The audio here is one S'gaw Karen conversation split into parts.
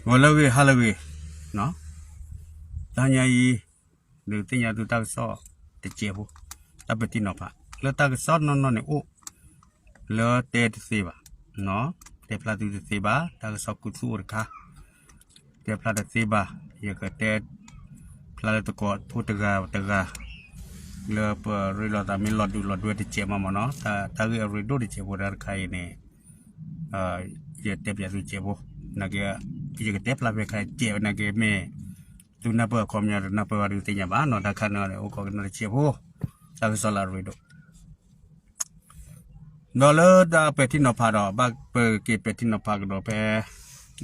ဂီၤလၢအဂ့ၤ ဟါလၢအဂ့ၤ, တဟါညါအံၤ ဒုးသ့ၣ်ညါသုတၢ်ကစီၣ်တစဲးဖိ, တၢ်ပဲာ်ထံနီၤဖး လၢတၢ်ကစီၣ်နီၢ်နီၢ်န့ၣ်အိၣ် လၢတဲတသ့ဘၣ်, တဲဖျါသုတသ့ဘၣ်, တၢ်ကစီၣ်ကူသူအိၣ်တခါ တဲဖျါတသ့ဘၣ်, ယကတဲဖျါလၢသကိးဖိတဂၤတဂၤ လၢပရ့လိာ်သးမ့ၢ်လီၤဒုးလီၤဒွဲတစဲးမးမးနီၤ, တၢ်ဂ့ၢ်အရ့ဒိၣ်တစဲးဖိတၢ်တခါအံၤန့ၣ် ယတဲပၠးသုစဲးဖိ, နာ်က့ ယကတဲဖျါဖဲခါစဲးနာ်က့မ့ၢ် သုနၢ်ပၢၢ်အခီပညီတနၢ်ပၢၢ်ဘၣ်ဒုးသ့ၣ်ညါဘၣ်နီၤ, တၢ်ခါန့ၣ်အိၣ်ခိးကနၣ်တစဲးဖိ, တၢ်ကစီၣ်လၢအရ့ဒိၣ် ဒီးလၢတၢ်ပဲာ်ထံနီၤဖးဒီး ဘၣ်ပက့ၤပဲာ်ထံနီၤဖးကဒီးဖဲ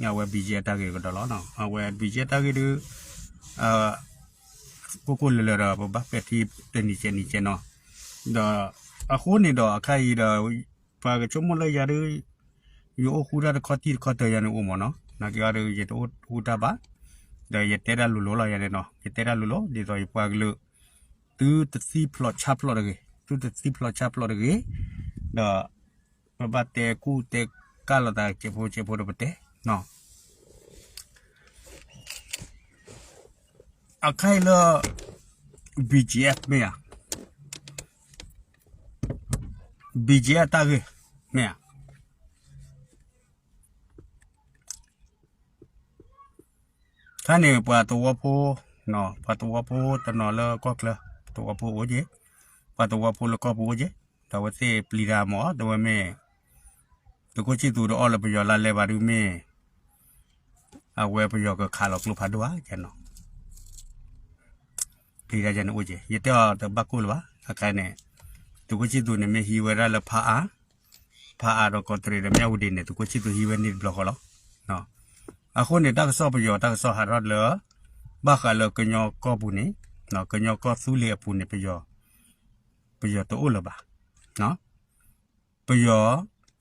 အဝဲ ဘံၣ်ကၠဲၣ် တၢ်ဂ့ၢ်ကဒီးလီၤ. အဝဲ ဘံၣ်ကၠဲၣ် တၢ်ဂ့ၢ်ဒုး ကိၢ်ကိၢ်လၢၤလၢၤဒီး ပဘၣ်ပဲာ်ထံတနံၤကဲးနံၤကဲးနီၤ, ဒီးအဃိန့ၣ်ဒီးအခါအံၤဒီး ပှၤကဆိကမိၣ်လၢယၤဒုး ယအိၣ်ဃူတၢ်တခီတံၢ်တခီတၢၤယၤန့ၣ်အိၣ်မးနီၤ, နာ်က့အီၤဒုး ယတအိၣ်ဃူတၢ်ဘၣ်, ဒီးယတဲတၢ်လိၤလိၤလီၤယၤန့ၣ်နီၤ, ယတဲတၢ်လိၤလိၤ ဒ်သိးယပှၤကလုာ် သုတသံဖျိးဆါဖျိးတဂ့ၤ, သုတသံဖျိးဆါဖျိးတဂ့ၤ, ဒီး ပဘၣ်တဲကူၣ်တဲကၢ်လိာ်သးစဲးဖိစဲးဖိဒီးပတဲ အခါအံၤလၢ ဘံၣ်ကၠဲၣ် မ့ၢ်ဧါ, ဘံၣ်ကၠဲၣ် တၢ်ဂ့ၢ် မ့ၢ်ဧါ, ခါန့ၣ် ပှၤသဝီဖိ, ပှၤသဝီဖိတနီၤလၢကီၢ်ချၢ, သဝီဖိအိၣ်က့ၤ, ပှၤသဝီဖိလၢကီၢ်ပူၤအိၣ်က့ၤ, ဒီးအဝဲသ့ၣ်ပျံၤတၢ်မး တဝဲမ့ၢ် သုးခိၣ်ဆံၣ်သူးတအီၣ်လၢပယီၤလါလဲဘၣ်ဒုးမ့ၢ် အဝဲပယီၤကခးလီၤကျိဖးဒိၣ်ဧါနီၤ, ပျံၤတၢ်ယဲန့ၣ်အိၣ်က့ၤ ယတဲအီၤတဘၣ်ကိၢ်လၢၤဘၣ်, အခါန့ၣ် သုးခိၣ်ဆံၣ်သူးန့ၣ်မ့ၢ်ဟံးဝဲဒၣ်လၢဖးအါ, ဖးအါဒီးကီးတရံးဒီးမၠၣ်ဝတံၤန့ၣ် သုးခိၣ်ဆံၣ်သူးဟံးဝဲန့ၢ်တဘျီဃီလီၤ. အဃိန့ၣ် တၢ်ကစီၣ်ပယီၤတၢ်ကစီၣ်ဟးထီၣ်လၢ ဘၣ်ဃးလၢကညီကီၢ်ပူၤန့ၣ်, ကညီကီၢ်သူလ့ၤအပူၤန့ၣ် ပယီၤတအိၣ်လၢၤဘၣ်, ပယီၤ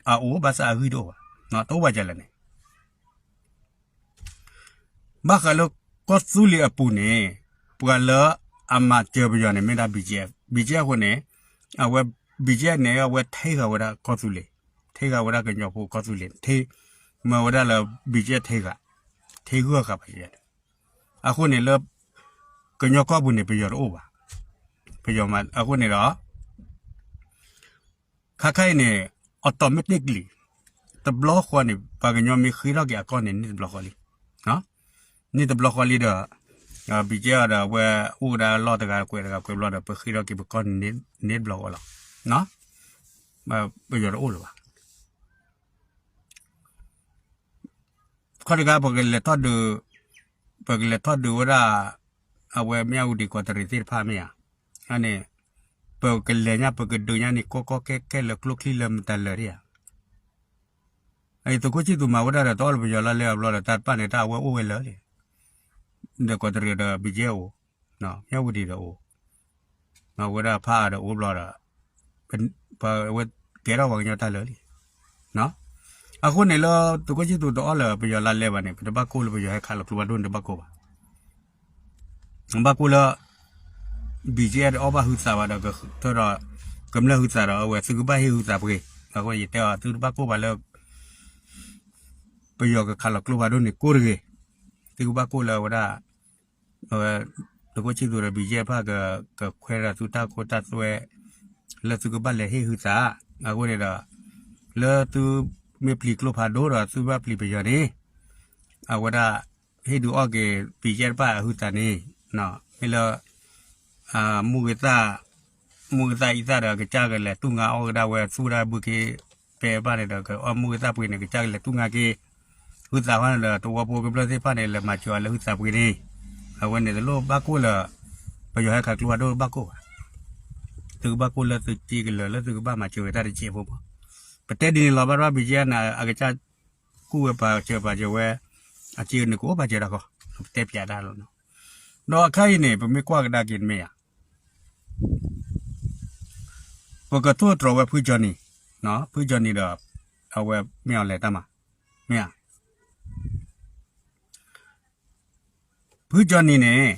အအိၣ်ဘၣ်ဆၣ်အဂံၢ်တအိၣ်ဘၣ်, တအိၣ်ဘၣ်ကလဲၣ်န့ၣ် ဘၣ်ဃးလၢကီၢ်သူလ့ၤအပူၤန့ၣ် ပှၤလၢအမၤစၢၤပယီၤန့ၣ် မ့ၢ်ဒၣ် ဘံၣ်ကၠဲၣ်, ဘံၣ်ကၠဲၣ်အဃိန့ၣ် အဝဲ ဘံၣ်ကၠဲၣ်န့ၣ် အဝဲထဲးဃာ်ဝဲဒၣ်ကီၢ်သူလ့ၤ, ထဲးဃာ်ဝဲဒၣ်ကညီဖိကီၢ်သူလ့ၤ, ထဲးမၤဝဲဒၣ်လၢ ဘံၣ်ကၠဲၣ်ထဲးဃာ်, ထဲးဂၢၢ်ဃာ်ဘၣ်ယဲန့ၣ်, အဃိန့ၣ်လၢ ကညီကီၢ်ပူၤန့ၣ် ပယီၤတအိၣ်ဘၣ်, ပယီၤမၤ အဃိန့ၣ်ဒီး ခါခါအံၤန့ၣ် automatically တဘျီဃီန့ၣ် ပှၤကညီမ့ၢ်ဃ့ထီၣ်က့ၤအကီၢ်န့ၣ် န့ၢ်တဘျီဃီလံ, န့ၢ်တဘျီဃီလံဒီး ဘံၣ်ကၠဲၣ်အီၤဒီး အဝဲအိၣ်ဝဲဒၣ်လီၢ်တဂၤကွဲးတဂၤကွဲးဘျီဒီး ပဃ့ထီၣ်က့ၤပကီၢ်န့ၣ် န့ၢ်တဘျီဃီလီၤ, ပယီၤတအိၣ်လၢၤဘၣ်. ခီတခါ ပကလဲၤထီၣ်ဒုး, ပကလဲၤထီၣ်ဒုးဝဲဒၣ် အဝဲမၠၣ်ဝတံၤကီးတရံးသ့ၣ်တဖၣ်မ့ၢ်ဧါ, န့ၣ် ပကလဲၤညါ ပကဒုးညါန့ၣ် ကီကီခဲခဲလၢာ်ကျိချံလၢာ်မတၤလၢာ်ဒံးဧါ. အသုးခိၣ်ဆံၣ်သူးမၤဝဲဒၣ်ဒီး တအီၣ်လၢပယီၤလါလဲအဘျီဒီး တၢ်တဖၣ်န့ၣ် တၢ်အဝဲအိၣ်ဝဲလၢာ်လံ, ဒီးကီးတရံးဒီး ဘံၣ်ကၠဲၣ်အိၣ်, မၠၣ်ဝတံၤဒီးအိၣ် အဝဲဒၣ်ဖးအါဒီးအိၣ်ဘျီဒီး ပဝဲကဲထီၣ်ပှၤကညီတၢ်လၢာ်လံ. အဃိန့ၣ်လၢ သုးခိၣ်ဆံၣ်သူးတအီၣ်လၢပယီၤလါလဲဘၣ်န့ၣ် ပတဘၣ်ကိၢ်လၢပယီၤဟဲခးလီၤကျိဖးဒိၣ်န့ၣ် တဘၣ်ကိၢ်ဘၣ်. ဘၣ်ကိၢ်လၢ ဘံၣ်ကၠဲၣ် တအီၣ်ဘၣ်ဟုသးဘၣ်ဒီး ကထၢဒီး ကမျၢၢ်ဟုသးဒီး အဝဲသုကဘၣ်ဟ့ၣ်ဟုသးပှ့ၤ, အဃိယတဲအီၤ သုတဘၣ်ကိၢ်ဘၣ်လၢ ပယီၤကခးလီၤကျိဖးဒိၣ်န့ၣ် ကိၢ်တဂ့ၤ, သုကဘၣ်ကိၢ်လၢအဝဲဒၣ် အဝဲ သုးခိၣ်ဆံၣ်သူးဒီး ဘံၣ်ကၠဲၣ် တဖၣ်ကခွဲးဒီးသုတၢ်ခိတၢ်သွဲ လၢသုကဘၣ်လဲၤဟ့ၣ်ဟုသး, အဃိန့ၣ်ဒီး လၢသုမ့ၢ်ပျံၤကျိဖးဒိၣ်ဒီး သုဘၣ်ပျံၤပယီၤန့ၣ် အဝဲဒၣ် ဟ့ၣ်ဒုးအီၣ်က့ၤ ဘံၣ်ကၠဲၣ် တဖၣ်အဟုသးန့ၣ်, မ့ၢ်လၢ မုၢ်ဂ့ၤသၣ် မုၢ်ဂ့ၤသၣ်အံသၣ်ဒီး ကစၢ်ကလဲၤတူၢ်ငါအီၣ်ကဒါဝဲ သူၣ်ဒၣ်ဘုခ့ ပဲဘၣ်န့ၣ်ဒီး ကအီၣ်မုၢ်ဂ့ၤသၣ်ပှ့ၤန့ၣ် ကစၢ်ကလဲၤတူၢ်ငါက့ၤ ဟုသးဃီန့ၣ်ဒီး သဝီဖိကမျၢၢ်သ့ၣ်တဖၣ်န့ၣ် လဲၤမၤစၢၤအီၤလၢဟုသးပှ့ၤန့ၣ်, အဝဲန့ၣ်တလိၣ်ဘၣ်ကိၢ်လၢ ပယီၤဟဲခးကျိဖးဒိၣ်တဘၣ်ကိၢ်ဘၣ်. သုကဘၣ်ကိၢ်လၢသုစ့ကလၢာ်လၢသုကဘၣ်မၤစၢၤဝဲတၢ်တစဲးဖိမး. ပတဲဒ်န့ၣ်လီၤ ဘၣ်တဘၣ် ဘံၣ်ကၠဲၣ်န့ၣ် အကစၢ်ကူၣ်ဝဲပာ်စၢၤပာ်စၢၤဝဲ အစ့န့ၣ်ကအိၣ်ပာ်စၢၤတၢ်ဃီ ပတဲပၠးတၢ်လီၤ. ဒီးအခါအံၤန့ၣ် ပမ့ၢ်ကွၢ်ကဒါက့ၤတမ့ၢ်ဧါ ပကထိၣ်သတြီၤဝဲဖုကၠီနံၤ, ဖုကၠီနံၤဒီး အဝဲမ့ၢ်အီၤလဲၤတၢ်မၤ မ့ၢ်ဧါ. ဖုကၠီနံၤန့ၣ်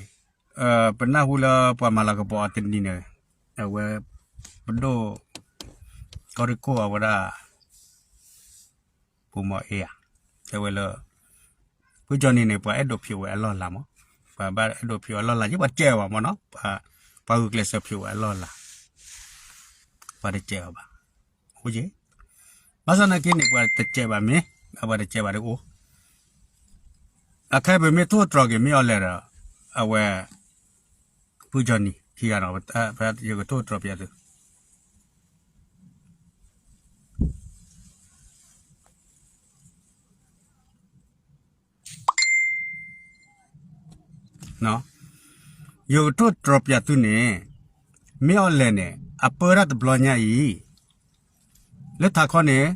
ပနၢ်ဟူလၢပှၤမၤလၤကပီၤအီၤတနံၤန့ၣ် အဝဲ ပဒိၣ် ကီၢ်ရ့ၣ်ခိၣ်အဝဲဒၣ် ပူမီၤအ့ဧါ တဲဝဲလၢ ဖုကၠီနံၤန့ၣ် ပှၤအဲၣ်ဒိးဖျိးဝဲအလီၢ်အလၤမး, ပှၤဘၣ်အဲၣ်ဒိးဖျိးအလီၢ်အလၤ ယပှၤစဲးအီၤဘၣ်မးနီၤ, ပှၤဂုာ်ကျဲးစၢးဖျိးဝဲအလီၢ်အလၤ, ပှၤတစဲးအီၤဘၣ်, အိၣ်က့ၤ, ဘၣ်ဆၣ်နာ်က့န့ၣ် ပှၤတစဲးဘၣ်မ့ၢ်, ပှၤတစဲးဘၣ်တအိၣ်, အခဲအံၤပမ့ၢ်ထိၣ်သတြီၤက့ၤမ့ၢ်အီၤလဲၣ်ဒီး, အဝဲ, ဖုကၠီနံၤ ခံဂၤနီၤ, ယကထိၣ်သတြီၤပျဲသု ယကထိၣ်သတြီၤပျဲသုန့ၣ်, မ့ၢ်အီၤလဲၣ်န့ၣ် အပၢတၢ်တဘျီညါအံၤ, လၢထးခီန့ၣ်,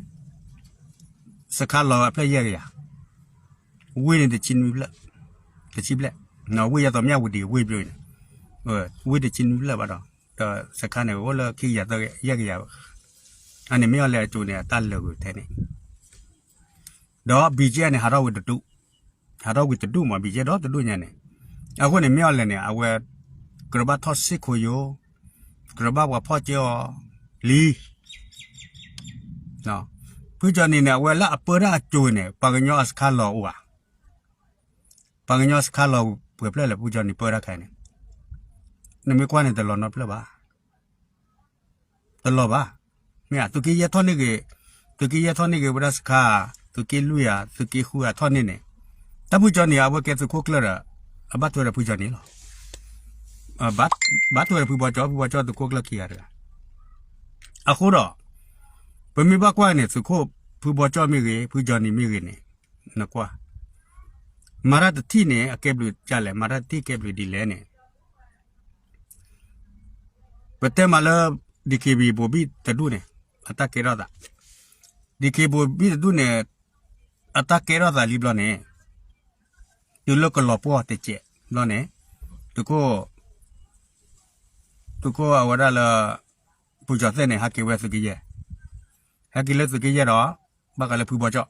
စခါလီၤအဖျၢၣ်ယဲၢ်ကယၤ, ဝ့ၢ်န့ၣ်တဆံနွံဖျၢၣ်, တဆံဘျဲၣ်, ဝ့ၢ်ယဲသိးမၠၣ်ဝတံၤဝ့ၢ်ဘျီန့ၣ်, ဝ့ၢ်တဆံနွံဖျၢၣ်ဘၣ်ဒီး, ဒီးစခါန့ၣ်အိၣ်လၢခံကယၤသၢကယၤ, အန့ၣ်မ့ၢ်အီၤလဲၣ်အစိၤန့ၣ် အတၢ်လၢာ်ကွံာ်ထဲန့ၣ် ဒီး BGF န့ၣ် ဟးထီၣ်ဝံၤတဒူၣ်, ဟးထီၣ်ဝံၤတဒူၣ်မး BGF ဒီတဒူၣ်ညါန့ၣ်, အဃိန့ၣ် မ့ၢ်အီၤလဲၣ်န့ၣ် အဝဲ, ကြၢးဘၣ်ထီၣ်စ့ၢ်ခိၣ်ယိာ်, ကြၢးဘၣ်ပှၤဖီၣ်ကၢအီၤ, လံ, ဖုကၠီနံၤန့ၣ် အဝဲလၢအပၢတၢ်အစိၤန့ၣ် ပှၤကညီအစခါလီၤအိၣ်ဧါ, ပှၤကညီစခါလီၤပှဲၤဖျၢၣ်လဲၣ် ဖုကၠီနံၤပၢတၢ်ခါန့ၣ်, နမ့ၢ်ကွၢ်န့ၣ်တလီၤနီတဖျၢၣ်ဘၣ် တလီၤဘၣ်, မ့ၢ်ဧါ သုးက့ယဲၢ်ထီၣ်န့ၢ်ဂ့ၤ, သုးက့ယဲၢ်ထီၣ်န့ၢ်ဂ့ၤဝဲဒၣ်စခါ, သုးက့လွံၢ်ဧါ, သုးက့ဃုဧါထီၣ်န့ၢ်န့ၣ်, တၢ်ဖုကၠီနံၤအဝဲကဲသုးခိၣ်ကျၢၢ်ဒီး, အဘၣ်ထွဲဒီးဖုကၠီနံၤလီၤ, ဘၣ်ထွဲဒီးဖုဘီကၠီ, ဖုဘီကၠီသုးခိၣ်ကျၢၢ်ခံဂၤတဂၤ, အဃိဒီး, ပမ့ၢ်ဘၣ်ကွၢ်န့ၣ် သုးခိၣ်ဖုဘီကၠီမ့ၢ်ဂ့ၤ, ဖုကၠီနံၤမ့ၢ်ဂ့ၤန့ၣ်, နကွၢ်, မၤတၢ်တထံၣ်န့ၣ် အကဲဘျုးဒ်လဲၣ်, မၤတၢ်တထံၣ်ကဲဘျုးဒ်လဲၣ်န့ၣ် ပတဲမးလၢ DKB ဘိၤဘံၣ်တဒူၣ်န့ၣ်, အတၢ်ကဲထီၣ်သး, DKB ဘိၤဘံၣ်တဒူၣ်န့ၣ်, အတၢ်ကဲထီၣ်သးလံဘျီန့ၣ်, တုၤလၢကလီၤပှီၢ်တစဲးဘျီန့ၣ်, သုးခိၣ်, သုးခိၣ်အဝဲဒၣ်လၢ, ပူၤကၠီၤသဲၣ်န့ၣ် ဟဲက့ၤဝဲသုးက့ယဲၢ်, ဟဲက့ၤလၢသုးက့ယဲၢ်ဒီး, ဘၣ်ဃးလၢဖုဘီကၠီ,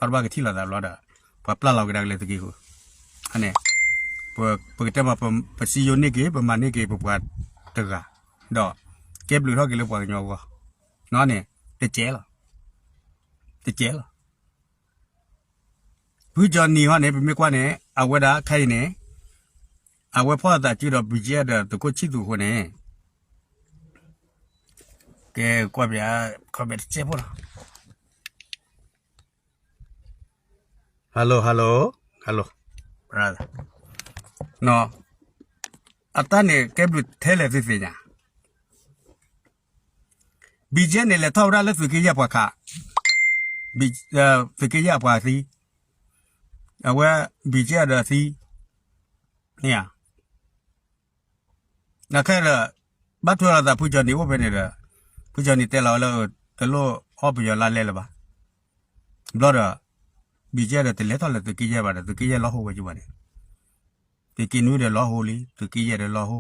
ဘၣ်တဘၣ်ကထံၣ်လိာ်သးဘျီဒီး, ပှၤပျၢ်လီၤကဒါက့ၤလၢသုးက့ဃု, န့ၣ်, ပကတဲမး, ပစံယိၤန့ၢ်က့ၤ ပမၤန့ၢ်က့ၤပပှၤတဂၤ, ဒီး, ကဲဘျုးထီၣ်က့ၤလၢပှၤကညီအဂီၢ်, န့ၣ်, တစဲးလီၤ, တစဲးလီၤ ဖုကၠီနံၤဟီန့ၣ် ပမ့ၢ်ကွၢ်န့ၣ် အဝဲဒၣ်ခဲအံၤန့ၣ်, အဝဲဖီၣ်သးစုဒီး BGF ဒီးသုးခိၣ်ဆံၣ်သူးအဃိန့ၣ်, ကဲကွၢ်ပျး, ခီဘဲတစဲးဖိလီၤ, hello hello hello, အတၢ်န့ၣ် ကဲဘျုးထဲလဲၣ်သုသ့ၣ်ညါ BGF န့ၣ် လဲၤထီၣ်ဝဲဒၣ်လၢသုးက့ယဲၢ်ပှၤခး, သုးက့ယဲၢ်အပှၤသံ, အဝဲ BGF ဒီးသံ, နၣ်, နခဲဒီး, ဘၣ်ထွဲလိာ်သးဖုကၠီနံၤအိၣ်ဖဲန့ၣ်ဒီး, ဖုကၠီနံၤတဲလီၤဝဲလၢ တလိၣ်အီၣ်ပယီၤလါလဲလၢၤဘၣ်, ဘျီဒီး, BGF ဒီးတလဲၤထီၣ်လၢသုးက့ယဲၢ်ဘၣ်ဒီး သုးက့ယဲၢ်လီၤဟိဝဲကၠူဘၣ်န့ၣ်, သုးက့နွံဒီးလီၤဟိလံ သုးက့ယဲၢ်ဒီးလီၤဟိ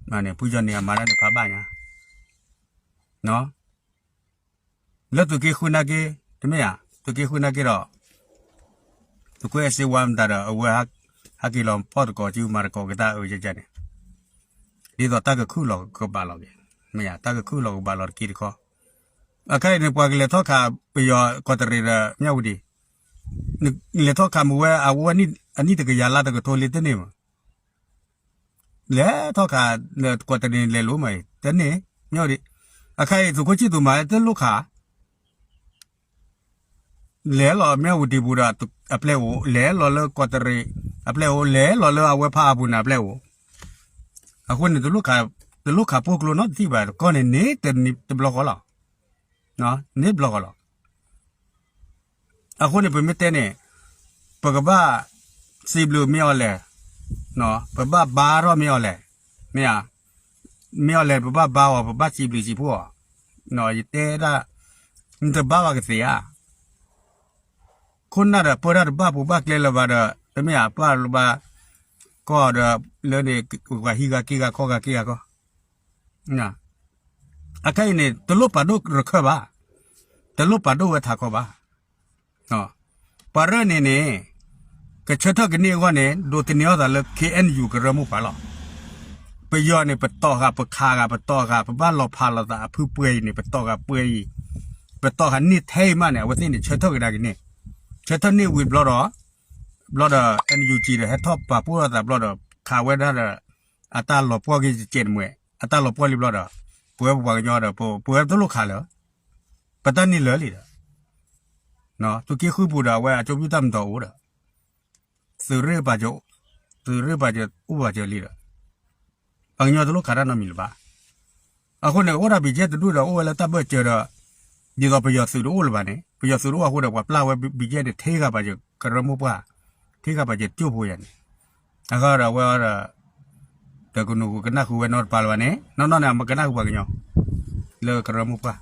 န့ၣ် ဖုကၠီနံၤအမၤတၢ်န့ၣ်ဖးဘၣ်ညါ, လၢသုးက့ဃုနာ်က့, တမ့ၢ်ဧါ, သုးက့ဃုနာ်က့ဒီး, သုးခိၣ်အဲၣ်စ့ဝါမတၤဒီး အဝဲ, ဟဲက့ၤလီၤဖီၣ်သကိးစုမၤသကိးက့ၤတၢ်အၢယကန့ၣ်, ဒ်သိးတၢ်ကခုၣ်လီၤကဘၣ်လီၤက့ၤ, မ့ၢ်ဧါ, တၢ်ကခုၣ်လီၤကဘၣ်လီၤတက့ၢ်တခီ, အခဲအံၤန့ၣ် ပှၤကလဲၤထီၣ်ခးပယီၤကီးတရံးဒီး မၠၣ်ဝတံၤ, လဲၤထီၣ်ခးမုာ်ဝဲအဝဲအနံၣ်တကယၤလါတကထိလံတန့ၢ်မး လဲၤထီၣ်ခး, ကီးတရံးန့ၣ်လဲၤလိၤမးအံၤ တန့ၢ်, မၠၣ်ဝတံၤ, အခဲအံၤသုးခိၣ်ဆံၣ်သူးမးတလိၣ်ခး, လဲၤလီၤမၠၣ်ဝတံၤပူၤဒီးအပျဲၢ်အိၣ်, လဲၤလီၤလၢကီးတရံးအပျဲၢ်အိၣ်, လဲၤလီၤလၢအဝဲဖးအပူၤန့ၣ်အပျဲၢ်အိၣ်, အဃိန့ၣ်, တလိၣ်ခးပိၢ်ကျိနီတထံၣ်ဘၣ်, ကီၢ်န့ၣ်န့ၢ်တဘျီဃီလီၤ, န့ၢ်တဘျီဃီလီၤ အဃိန့ၣ် ပမ့ၢ်တဲန့ၣ်, ပကဘၣ်စံးဘျုးမ့ၢ်အီၤလဲၣ်, ပဘၣ်ဘါထီၣ်မ့ၢ်အီၤလဲၣ်, မ့ၢ်ဧါ, မ့ၢ်အီၤလဲၣ် ပဘၣ်ဘါအီၤ ပဘၣ်စံးဘျုးစံးဖှိၣ်အီၤ, ယတဲဒၣ်, နတဘါဘၣ်ကသ့ဧါ, ခိၣ်နၢ်ဒီးပၢတၢ်တဘၣ်ပူၤဘၣ်ကျဲလၢၤဘၣ်ဒီး တမ့ၢ်ဧါ ပၢ်လၢၤဘၣ်, ကီၢ်ဒီး, လၢန့ၣ်, ပှၤဟံးဂၤက့ၤဂၤခီဂၤက့ၤဂၤခီ အခဲအံၤန့ၣ် တလိၣ်ပာ်ဒိၣ်ရခၢၣ်ဘၣ်, တလိၣ်ပာ်ဒိၣ်ဝဲထးခီဘၣ်, ပှၤရၢၢ်န့ၣ်န့ၣ်, ကဆၢထၢၣ်ကန့ၢ်အဂီၢ်န့ၣ် ဒိးသန့ၤအီၣ်သးလၢ KNU ကရၢမိၢ်ပှၢ်လီၤ. ပယီၤန့ၣ် ပတီၢ်ဃာ်ပခးဂၤ ပတီၢ်ဃာ် ပဘၣ်လီၤဖးလိာ်သးအဖုပှဲၤအံၤန့ၣ် ပတီၢ်ဃာ်ပှဲၤအံၤ, ပတီၢ်ဃာ်န့ၢ်ထဲအံၤမးန့ၣ် အဝဲသ့ၣ်န့ၣ် ဆၢထၢၣ်ကဒါကန့ၢ် ဆၢထၢၣ်န့ၢ်ဝံၤဘျီဒီး, ဘျီဒီး NUG ဒီး ဟဲထီၣ်ပာ်ဖှိၣ်ထီၣ်သးဘျီဒီး ခးဝဲဒၣ်ဒီး အတၢ်လီၤပှီၢ်က့ၤတစဲးတမှဲ, အတၢ်လီၤပှီၢ်လံဘျီဒီး ပဝဲပပှၤကညီဒီး ပဝဲတလိၣ်ခးလၢၤ, ပတၢ်န့ၢ်လၢာ်လံဒီး သုးက့ဃုပူၤဒီး အဝဲအကၠိပူၤတၢ်မတီၤအိၣ်ဒီး သုးရ့ၣ်ပာ်စၢၤ, သုးရ့ၣ်ပာ်စၢၤအိၣ်ပာ်စၢၤလံဒီး ပှၤကညီတလိၣ်ခးတၢ်နီတမံၤလၢၤဘၣ်. အဃိန့ၣ် အိၣ်ဒီး BGF တဒူၣ်ဒီး အိၣ်ဝဲလၢတၢ်ဘၢၣ်စၢၤဒီး ဒ်သိးပယီၤသုးတအိၣ်လၢၤဘၣ်န့ၣ် ပယီၤသုးတအိၣ်အဃိဒီး ပှၤပျၢ်ဝဲ BGF န့ၣ် ထံဂၤပာ်စၢၤကရၢမိၢ်ပှၢ်, ထံဂၤပာ်စၢၤကၠိဖိယၤန့ၣ်, အဃိဒီးအဝဲဒီး တကနၣ်ဃုာ်ဝဲနီတပၤလၢၤဘၣ်န့ၣ် နီၢ်နီၢ်န့ၣ် အမကနၣ်ဃုာ်ပှၤကညီ လၢကရၢမိၢ်ပှၢ်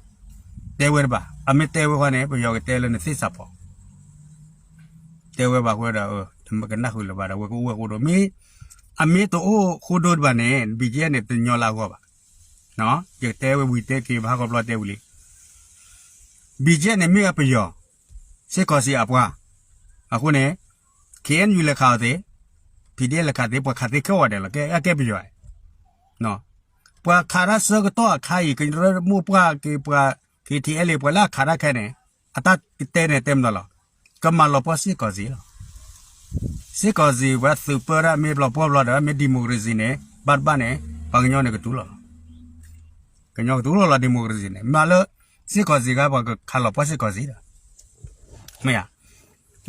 တဲဝဲတဘၣ်. အမ့ၢ်တဲဝဲဃီန့ၣ် ပယီၤကတဲလၢနသ့ၣ်စးဖီ တဲဝဲဘၣ်ဃိဒီး မကနၣ်ဃုာ်လၢၤဘၣ်ဒီး အဝဲကအိၣ်ဝဲဃိဒီး မ့ၢ် အမ့ၢ်တအိၣ်ဃိဒိတဘၣ်န့ၣ် BGF န့ၣ် တညီလၢအဂီၢ်ဘၣ်. ယကတဲဝဲဝံၤတဲက့ၤ ဘၣ်ဟးဂီၤဘျီတဲဝံၤလံ BGF န့ၣ်မ့ၢ်အပယီၤ, စ့ၢ်ကီးစ့ၢ်အပှၤ, အဃိန့ၣ် KNU လဲၤခးအီၤသ့, PDF လဲၤခးသ့, ပှၤခးသ့ခဲအံၤဒဲးလီၤ, ကဲ အကဲပယီၤဧါ. ပှၤခးတၢ်ဆၢကတီၢ်အခါအံၤ ကရၢမိၢ်ပှၢ်က့ၤပှၤ KTLA ပှၤလၢအခးတၢ်ခဲန့ၣ် အတၢ်ကတဲန့ၣ်တဲမနုၤလီၤ. ကမၤလီၤပှီၢ်စ့ၢ်ကီးစ့ၢ်လီၤ. စ့ၢ်ကီးစ့ၢ် ပှၤသုးပၢတၢ်မ့ၢ်ပျီပှီၢ်ဘျီဒီး မ့ၢ် democracy န့ၣ် ဘၣ်တဘၣ်န့ၣ် ပှၤကညီန့ၣ်ကတူၢ်လိာ်လီၤ. ကညီကတူၢ်လိာ်လီၤ democracy န့ၣ် မ့ၢ်လၢ စ့ၢ်ကီးစ့ၢ်ခါ ပှၤကခးလီၤပှီၢ်စ့ၢ်ကီးစ့ၢ်ဒီး မ့ၢ်ဧါ.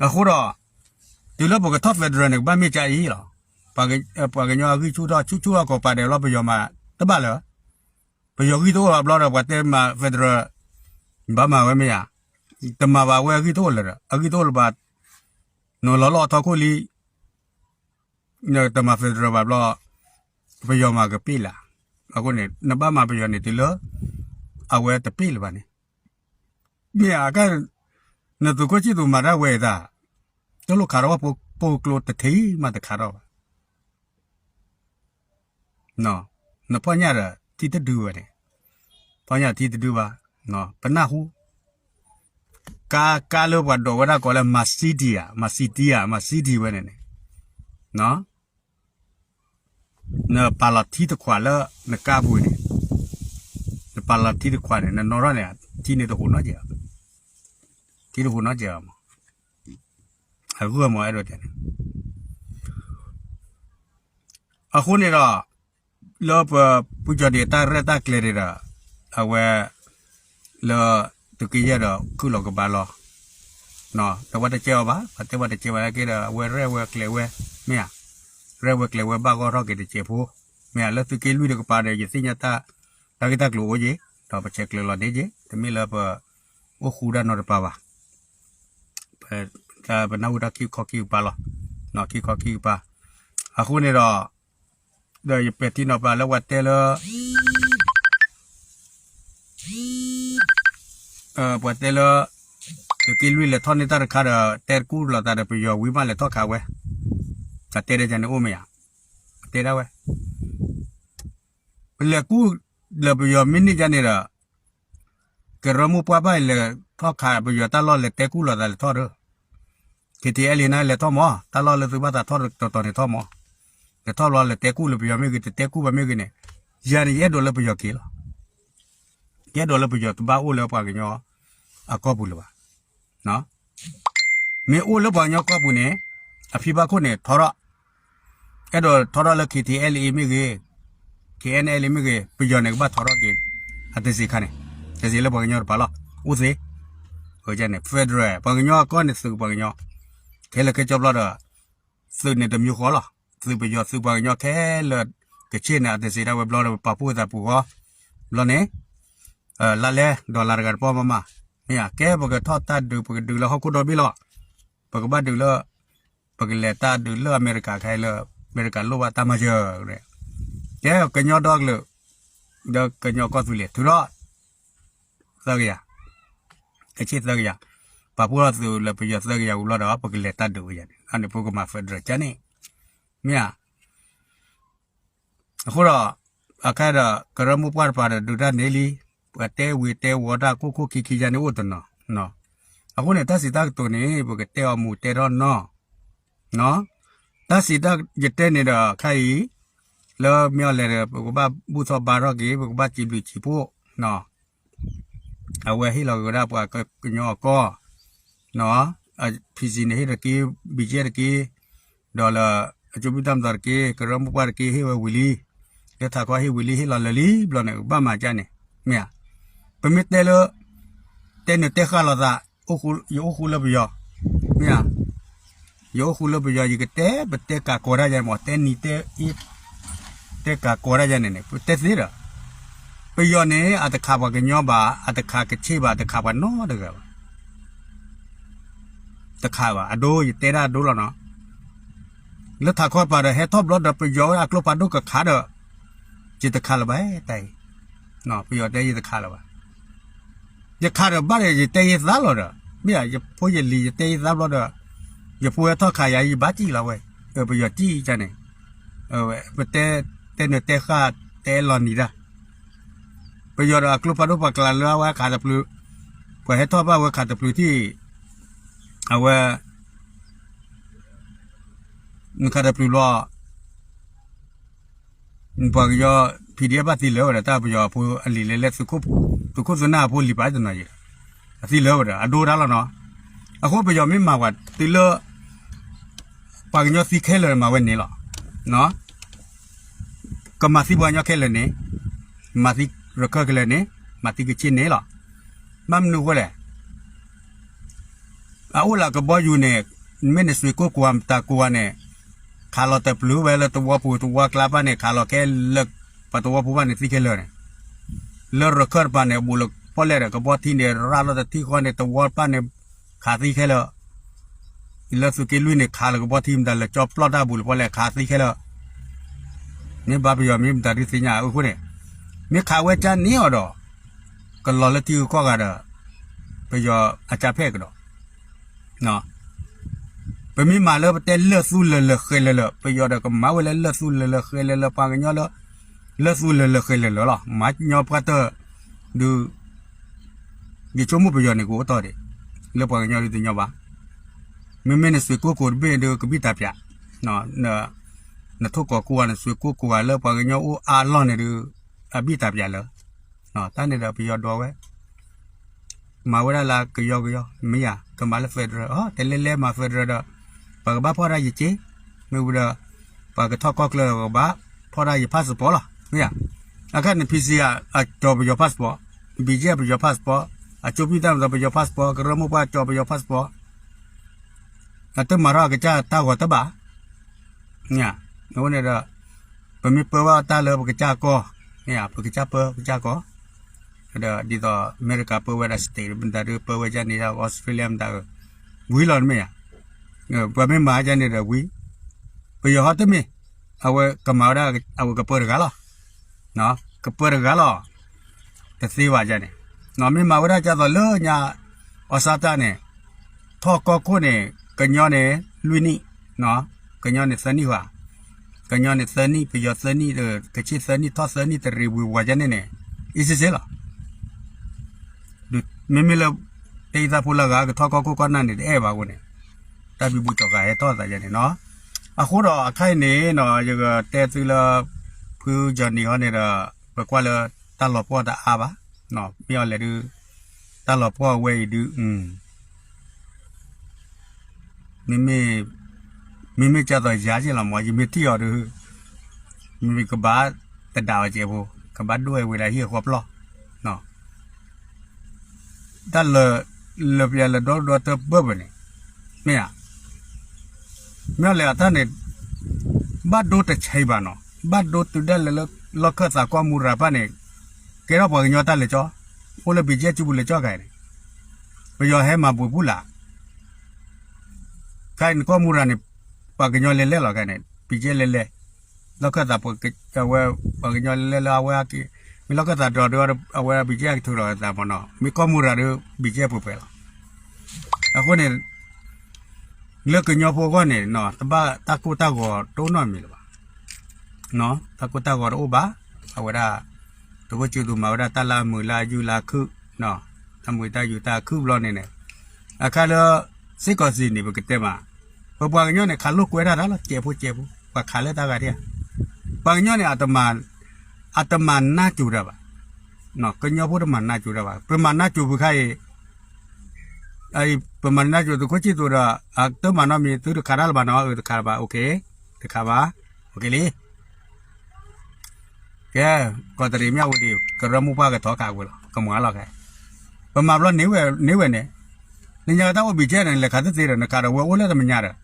အဃိဒီး တုၤလၢပကထီၣ် federal န့ၣ် ကဘၣ်မ့ၢ်ကါအံၤလီၤ. ပှၤကညီအဂံၢ်ဆူၣ်ထီၣ် ဆူၣ်ဆူၣ်အကိာ်ပာ်ဒဲးလီၤ ပယီၤမၤတဘၣ်လၢၤ ပယီၤဂံၢ်တအိၣ်ဘၣ်ဘျီဒီး ပှၤတဲမၤ federal ဘၣ်မၤဝဲမ့ၢ်ဧါ. တမၤဘၣ်ဝဲအဂံၢ်တအိၣ်လၢၤဒီး အဂံၢ်တအိၣ်လၢၤဘၣ် နလီၤလီၢ်အထီခိၣ်လံ တမၤ federal ဘၣ်ဘျီ ပယီၤမၤကပ့ၢ်လၢ်. အဃိန့ၣ် နဘၣ်မၤပယီၤန့ၣ်တုၤလၢ အဝဲတပ့ၢ်လၢၤဘၣ်န့ၣ် မ့ၢ်အကဲ နသုးခိၣ်ဆံၣ်သူးမၤတၢ်ဝဲအံၤသး တလိၣ်ခးထီၣ်ဝဲ ပိာ်ကျိတထံၣ်မးတခးထီၣ်ဘၣ်. နဖီၣ်ညၣ်ဒီးထံတဒုဝဲန့ၣ်, ဖီၣ်ညၣ်ထံတဒုဘၣ်, ပနၢ်ဟူ ကါ ကါလၢပှၤဒိးဝဲဒၣ်ကိးလၢ Mercedes ဧါ, Mercedes ဧါ, Mercedes ဝဲန့ၣ်န့ၣ် နပာ်လီၤထံတခွးလၢနကါပူၤန့ၣ်, နပာ်လီၤထံတခွးန့ၣ် နနီၣ်ထီၣ်န့ၣ် ထံန့ၣ်တဟူးနီတစဲး, ထံတဟူးနီတစဲးဘၣ်မး, အဂၢၢ်မးအဲၣ်ဒိးတဲန့ၣ် အဃိန့ၣ်ဒီး လၢပပူၤကၠီၣ်ဒံးအတၢ်ရဲၣ်တၢ်ကျဲၤန့ၣ်ဒီး အဝဲ လၢ သုးက့ယဲၢ်ဒီးခုၣ်လီၤကဘါလီၤ, တဝဲတကဲအီၤဘၣ်, ပှၤတဲဝဲတကဲဘၣ်နာ်က့ဒီး အဝဲရဲၣ်ဝဲကျဲၤဝဲ မ့ၢ်ဧါ, ရဲၣ်ဝဲကျဲၤဝဲဘၣ်ဂီၢ်ထီၣ်က့ၤတစဲးဖိ, မ့ၢ်ဧါ, လၢသုးက့လွံၢ်တကပၤဒီး ယသ့ၣ်ညါတၢ် တၢ်ဂ့ၢ်တၢ်ကျိၤအိၣ်က့ၤ, ဒီးပဆဲးကျိးလီၤန့ၢ်က့ၤ, တမ့ၢ်လၢပ အိၣ်ဃူဒၣ်နီတပၤဘၣ်. ပနၢ်ဟူတၢ်ခံခီခံကပၤလီၤ, ခံခီခံကပၤ, အဃိန့ၣ်ဒီး ဒီးယပဲာ်ထံနီၤဖးလၢပှၤတဲလၢ ပှၤတဲလၢ သုးက့လွံၢ်လဲၤထီၣ်န့ၢ်တၢ်တခါဒီး တဲကူၣ်လိာ်သးဒီးပယီၤဝံၤမးလဲၤထီၣ်ခးဝဲ, အတဲဒ်န့ၣ်အိၣ်မ့ၢ်ဧါ, အတဲဒၣ်ဝဲ ပလဲၤကူၣ်လၢပယီၤမ့ၢ်န့ၢ်ဒ်န့ၣ်ဒီး ကရၢမိၢ်ပှၢ်ဘၣ်အံၤလဲၤထီၣ်ခးပယီၤတၢ်လီၢ်လဲၤတဲကူၣ်လိာ်သးလဲၤထီၣ်ဒီး KTLA န့ၣ်လဲၤထီၣ်မး, တၢ်လီၢ်လၢသုဘၣ်သးထီၣ်တီၤတီၤန့ၣ်ထီၣ်မး, လဲၤထီၣ်ဘျီလဲၤတဲကူၣ်လၢပယီၤမ့ၢ်ဂ့ၤ တတဲကူၣ်ဘၣ်မ့ၢ်ဂ့ၤန့ၣ်, ယၤန့ၣ် ယအဲၣ်ဒိးလၢပယီၤက့ၤလီၤ. ယအဲၣ်ဒိးလၢပယီၤတဘၣ်အိၣ်လၢပှၤကညီအကီၢ်ပူၤလၢၤဘၣ်. မ့ၢ်အိၣ်လၢပှၤကညီကီၢ်ပူၤန့ၣ် အဖံဘၣ်ခိၣ်န့ၣ်ထီထီၣ်, အဲၣ်ဒိးထီထီၣ်လၢ KTLA မ့ၢ်ဂ့ၤ, KNLA မ့ၢ်ဂ့ၤ, ပယီၤန့ၣ်ကဘၣ်ထီထီၣ်က့ၤ အတစ့ခါန့ၣ်, တစ့လၢပှၤကညီတပၤလီၤ, အိၣ်သ့, န့ၣ် federal ပှၤကညီအကီၢ်န့ၣ်သုးပှၤကညီ, ခဲလၢာ်ခဲဆ့ဘျီဒီး သုးန့ၣ်တမံၤဃီလီၤ, သုးပယီၤသုးပှၤကညီခဲလၢာ်ကဆ့ၣ်န့ၣ် အတစ့ဒၣ်ဝဲဘျီဒီးပာ်ဖှိၣ်သးပူၤဃီ, ဘျီန့ၣ် လါလဲဒီးလါတဂၤတပီၢ်မးမး, မ့ၢ်ဧါ, ကဲပကထီၣ်တၢ်ဒုး ပကဒုးလၢဟီၣ်ခိၣ်ဒီဘ့ၣ်လီၤ, ပကဘၣ်ဒုးလၢ ပကလဲၤတၢ်ဒုးလၢအမဲရကၤခဲအံၤလၢ အမဲရကၤလိၣ်ဘၣ်တၢ်မၤစၢၤ, ကဲကညီဒီကလုာ် ဒီးကညီကီၢ်သူလ့ၤ ထုးထီၣ် သၢကယၤ, ကဆ့ၣ်သၢကယၤ, ပာ်ဖှိၣ်ထီၣ်သုးလၢပယီၤသၢကယၤဝံၤဘျီဒီး ပကလဲၤတၢ်ဒုးဝဲယၤန့ၣ်, အန့ၣ်ပကမၤ federal ကန့ၣ်, မ့ၢ်ဧါ. အဃိဒီး အခါဒီး ကရၢမိၢ်ပှၢ်တပၤဒီးဒုးတၢ်န့ၣ်လံ, ပှၤတဲဝံၤတဲဝီၤတၢ်ခိၣ်ခိၣ်ခံခံယၤန့ၣ်အိၣ်တနီၤ, အဃိန့ၣ် တၢ်စံးတၢ်ကတိၤန့ၣ် ပကတဲအီၤမူၤတဲထီၣ်နီၤ တၢ်စံးတၢ်ယတဲန့ၣ်ဒီး ခါအံၤ လၢမ့ၢ်အီၤလဲၣ်ဒီး ပကဘၣ်ဘူၣ်ထီၣ်ဘါထီၣ်က့ၤ ပကဘၣ်စံးဘျုးစံးဖှိၣ်, အဝဲဟ့ၣ်လီၤက့ၤဝဲဒၣ်ပှၤကညီအကီၢ်, PC န့ၣ်ဟ့ၣ်တက့ၢ်, BGF တက့ၢ်, ဒီးလၢ အကၠိဘံၣ်တၢ်မတီၤတက့ၢ်, ကရၢမိၢ်ပှၢ်တက့ၢ် ဟ့ၣ်ဝဲဝံၤလံ, လၢထးခီဟ့ၣ်ဝံၤလံ ဟ့ၣ်လီၤလၢာ်လံဘျီန့ၣ် ကဘၣ်မၤကၢန့ၣ်, မ့ၢ်ဧါ. ပမ့ၢ်တဲလၢ တဲနုာ်တဲဃာ်လိာ်သး, ယအိၣ်ဃူလၢပယီၤ, မ့ၢ်ဧါ. ယအိၣ်ဃူလၢပယီၤ ယကတဲ ပတဲကးကီးတၢ်ယါမး တဲနံၤတဲအ့ တဲကးကီးတၢ်ယါန့ၣ်န့ၣ် ပတဲသ့ဒီး, ပယီၤန့ၣ် အတခးပှၤကညီဘၣ်, အတခးကဆ့ၣ်ဘၣ်, တခးပှၤနီတဂၤဘၣ်. တခးဘၣ်, အဒိ ယတဲဒၣ်အဒိလီၤနီၤ. လၢထးခီပၤဒီး ဟဲထီၣ်ဘျီဒီး ပယီၤဝဲအကျိဖးဒိၣ်ကခးဒီး, ယတခးလၢၤဘၣ်တၢ်အံၤ, ပယီၤတဲယတခးလၢၤဘၣ်. ယခးဒီးဘၣ်ဒီး ယတဲယသးလီၤဒီး, မ့ၢ်ဧါ, ယဖိယလံၤ ယတဲယသးဘျီဒီး, ယဖိဟဲထီၣ်ခးယၤ ယဘၣ်စံၣ်လီၤဝဲ, ပယီၤစံၣ်ကန့ၣ်, ပတဲ, တဲနုာ်တဲဃာ် တဲလီၤနံၤတၢ် ပယီၤဒီးအကျိဖးဒိၣ်ပှၤကျါလၢအဝဲခးတပျုၤ, ပှၤဟဲထီၣ်ဘၣ်ဝဲခးတပျုၤထံၣ်, အဝဲ, နခးတပျုၤလီၤ, ပှၤကညီ PDF ဘၣ်သံလၢာ်ဝဲဒီး တၢ်ပယီၤအဖိအလံၤလဲၤလဲၤ သုးခိၣ်သုးနၢ်အဖိလံၤပာ်တနီၤယံၤ, အသံလၢာ်ဝဲဒီး အဒိတၢ်လီၤနီၤ. အဃိပယီၤမ့ၢ်မၤပှၤတုၤလၢ ပှၤကညီသံခဲလၢာ်မၤဝဲန့ၣ်လီၤ. ကမၤသံပှၤကညီခဲလၢာ်န့ၣ်, မၤသံရခၢၣ်ခဲလၢာ်န့ၣ်, မၤသံကဆ့ၣ်န့ၣ်လီၤ. ဘၣ်မနုၤအဃိလဲၣ်, အအိၣ်လၢကဘီယူၤန့ၣ်, မ့ၢ်နစွ့ၤကိၢ်ကိၤဂၤမတၤကိၤဂၤန့ၣ်, ခးလီၤတပျုၤဝဲလၢသဝီပူၤသဝီကျါဘၣ်န့ၣ် ခးလီၤခဲလၢာ်, ပှၤသဝီဖိဘၣ်န့ၣ်သံခဲလၢာ်န့ၣ်, လၢရခၢၣ်တပၤန့ၣ် အဘူးလၢပီၣ်လဲၣ်ဒီး ကဘီထံန့ၣ် ရၣ်လီၤတထံဃီန့ၣ် သဝီတဖၣ်န့ၣ် ခးသံခဲလၢာ် လၢသုးက့လွံၢ်န့ၣ် ခးလၢကဘီထံမတၤလၢကၠီပျီၣ်တၢ်ဘူးလၢပီၣ်လဲၣ် ခးသံခဲလၢာ်, မ့ၢ်ဘၣ်ပယီၤမ့ၢ်မတၤဒုးသ့ၣ်ညါအဃိန့ၣ်, မ့ၢ်ခးဝဲကၢန့ၣ်အီၤဒီး, ကလီၤလၢထံဂုၤကီၢ်ဂၤဒီး, ပယီၤအကၢဖဲၣ်ကဒီး, ပမ့ၢ်မၤလၢပတဲလၢၢ်သူလၢာ်လၢာ်ဃဲၤလၢာ်လၢာ် ပယီၤဒီးကမၤဝဲလၢလၢၢ်သူလၢာ်လၢာ်ဃဲၤလၢာ်လၢာ် ပှၤကညီလၢ လၢၢ်သူလၢာ်လၢာ်ဃဲၤလၢာ်လၢာ်လီၤ. မၤညီပှၢ်တၢၢ် ဒုး ယဆိကမိၣ်ပယီၤန့ၣ်ကအိၣ်တီၢ်ဒံး လၢပှၤကညီဒုးတညီဘၣ်. မ့မ့ၢ်နစွ့ၤကိၢ်ကိၤတဘ့ၣ်ဒုးကဘံၣ်တၢ်ပၠး, နထိၣ်ကိးကိးဂၤ နစွ့ၤကိၢ်ကိးဂၤလၢပှၤကညီအိၣ်အါလီၢ်န့ၣ်ဒုး အဘံၣ်တၢ်ပၠးလၢာ်, တၢ်န့ၣ်ဒီးပယီၤဒိးဝဲ မၤဝဲဒၣ်လၢကယီကယီ မ့ၢ်ယၤ ကမၤလၢ federal အီၤ တဲလဲလဲမၤ federal ဒီး ပှၤကဘၣ်ဖီၣ်တၢ်ယစ့, မ့ၢ်ဝံၤဒီး ပှၤကထီၣ်ကီၢ်ကျၢၢ်ဒီးကဘၣ်ဖီၣ်တၢ်ယ passport လီၤ မ့ၢ်ယၤ. အခါန့ၣ် PC အကၠီၤပယီၤ passport, BGF ပယီၤ passport, အကၠိပံၣ်တၢ်မတီၤပယီၤ passport, ကရၢမိၢ်ပှၢ်ကၠီၤပယီၤ passport, အတမၤထီၣ်အကစၢ်တၢ်ဂီၤတဘၣ် အဃိန့ၣ်ဒီး ပမ့ၢ်ပၢဝဲတၢ်လၢပကစၢ်ကီၢ်, မ့ၢ်ဧါ ပကစၢ်ပၢ ပကစၢ်ကီၢ်, ဒီးဒ်သိးအမဲရကၤပၢဝဲဒၣ် state မတၤဒုးပၢဝဲဒ်န့ၣ်ဒီး Australia မတၤ, ဝံၤလီၤမ့ၢ်ဧါ, ပှၤမ့ၢ်မၤဒ်န့ၣ်ဒီးဝံၤ, ပယီၤဟီတမ့ၢ်, အဝဲကမၤဝဲဒၣ် အဝဲကပၢတဂၤလီၤ, ကပၢတဂၤလီၤ, တသ့ဘၣ်ဒ်န့ၣ်, မ့ၢ်မၤဝဲဒၣ်ဒ်သိးလၢညါ အီၣ်စၢ်တၢ်န့ၣ် ထီၣ်ကီၢ်ခိၣ်န့ၣ် ကညီန့ၣ် လွံၢ်နံၣ်, ကညီန့ၣ်သၢနံၣ်ဘၣ်, ကညီန့ၣ်သၢနံၣ် ပယီၤသၢနံၣ် ကဆ့ၣ်သၢနံၣ် ထီၣ်သၢနံၣ် တရံးဝံၤဝဲဒ်န့ၣ်န့ၣ် အ့စ့စ့လီၤ. မ့မ့ၢ်လၢ တၢ်အံၤသးဖိလၢအဂၤကထီၣ်ကီၢ်ခိၣ်ကီၢ်နၢ်န့ၣ် တအဲၣ်ဘၣ်အဃိန့ၣ်, တၢ်ဘံဘူကၠီၤဃာ်ဟဲထီၣ်သးဒ်န့ၣ်နီၤ. အဃိဒီးအခါအံၤန့ၣ်နီၤ ယကတဲသုလၢ ဖုကၠီၤနံၤဟီန့ၣ်ဒီး ပကွၢ်လၢတၢ်လီၤပှီၢ်တအါဘၣ်, မ့ၢ်အီၤလဲၣ်ဒုး တၢ်လီၤပှီၢ်အဝဲအံၤဒုး မ့မ့ၢ် မ့မ့ၢ်ကၢ်သိးယၤက့လီၤမး ယမ့ၢ်ထံၣ်အီၤဒုး မ့မ့ၢ်ကဘၣ်တဒၣ်အီၤကဲးဖိ ကဘၣ်ဒိၣ်ဝဲဒၣ်ဟံၣ်အဃီပျီၢ် တၢ်လၢလၢပျၢၤလၢဒီဒီတၢ်ပၢၢ်ပၢၢ်န့ၣ် မ့ၢ်ဧါ, မ့ၢ်အီၤလဲၣ်အတၢ်န့ၣ် ဘၣ်ဒိတဆံးဘၣ်နီၤ ဘၣ်ဒိတုၤဒၣ်လဲာ်လၢ လီၢ်ခၢၣ်သးကီၢ်မူရၤတဖၣ်န့ၣ် ကဲထီၣ်ပှၤကညီတၢ်လဲၤကၠီ, အိၣ်လၢ BGF စုပူၤလဲၤကၠီခဲအံၤန့ၣ်, ပယီၤဟဲမၤဘှံးပူၤလၢ် ခဲအံၤန့ၣ်ကီၢ်မူရၤန့ၣ် ပှၤကညီလဲၤလဲၤလီၤခဲအံၤန့ၣ် BGF လဲၤလဲၤ, လီၢ်ခၢၣ်သးပှၤက အဝဲ ပှၤကညီလဲၤလဲၤလၢအဝဲအက့ၤ, မ့ၢ်လီၢ်ခၢၣ်သးဒီးဒီးအဝဲ BGF ကထုးလီၤသးမ့ၢ်နီၤ မ့ၢ်ကီၢ်မူရၤဒီး BGF ပှဲၤပှဲၤလီၤ. အဃိန့ၣ် လၢကညီဖိအဂီၢ်န့ၣ် တဘၣ်တၢ်ကိၢ်တၢ်ဂီၤတအိၣ်နီတမံၤလၢၤဘၣ်. တၢ်ကိၢ်တၢ်ဂီၤတအိၣ်ဘၣ်. အဝဲဒၣ် တဝဲကၠူသူမၤဝဲဒၣ်တၢ်လၢအမုာ်လၢအယုၢ်လၢအခုၣ်, တၢ်မုာ်တၢ်ယုၢ်တၢ်အခုၣ်ဘျီန့ၣ်န့ၣ်, အခါလၢ စ့ၢ်ကီးစံးန့ၣ် ပကတဲမး, ပပှၤကညီန့ၣ် ခးလိာ်ကွဲတၢ်တၢ်လီၤ ကဲးဖိကဲးဖိ ပှၤခးလၢတၢ်ဂၤဒၣ်ဧါ. ပှၤကညီန့ၣ် အတမၤနၢ်ကၠိၤတၢ်ဘၣ်. ကညီဖိတမၤနၢ်ကၠိၤတၢ်ဘၣ်. ပမၤနၢ်ကၠိၤပူၤခါအံၤ ပမၤနၢ်ကၠိသုးခိၣ်ဆံၣ်သူးဒီး အတမၤနီတမံၤ သုတခးတၢ်လၢၤဘၣ်နီၤ, အတခးဘၣ်, တခးဘၣ်, လံ. ကဲ, ကီးတရံးမၠၣ်ဝတံၤ ကရၢမိၢ်ပှၢ်ကထီခးဝဲလီၤ, ကမၤလီၤခဲ, ပမၤဘျီန့ၢ်ဝဲန့ၣ်, နညါတၢ်အိၣ်ဘံၣ်ကဲန့ၣ် လဲၤခးသ့သ့ဒီး နခးဒီးဝဲအိၣ်လၢတၢ်မဲာ်ညါဒီး,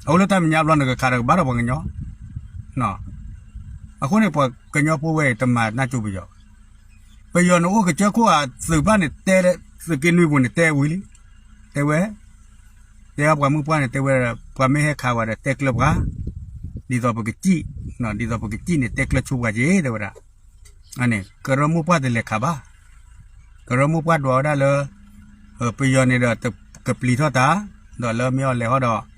အအိၣ်လၢတၢ်မဲာ်ညါဘျီ နကခးဒီးကဘၣ်ဒီးပှၤကညီ အဃိန့ၣ် ပှၤကညီဖိဝဲအံၤ တမၤနၢ်ကၠိပယီၤဘၣ်. ပယီၤန့ၣ်အိၣ်ကစၢၢ်ခိၣ်ဧါ, သုးဘၣ်န့ၣ်တဲ, သုးက့နွံပူၤန့ၣ်တဲဝံၤလံ, တဲဝဲ, တဲပှၤမုၢ်ပှၢ်န့ၣ် တဲဝဲ, ပှၤမ့ၢ်ဟဲခးဝဲဒီးတဲကျၢၤပှၤ, ဒ်သိးပကစံၣ်, ဒ်သိးပကစံၣ်န့ၣ် တဲကျၢၤဆိပှၤက့ၤ တဲဝဲဒၣ်. အန့ၣ် ကရၢမိၢ်ပှၢ်တလဲၤခးဘၣ်. ကရၢမိၢ်ပှၢ်ဒွးဝဲဒၣ်လၢ ပယီၤန့ၣ်ဒီး ကပျံၤထီၣ်တၢ်, ဒီးလၢမ့ၢ်အီၤလဲၤဟီဒီး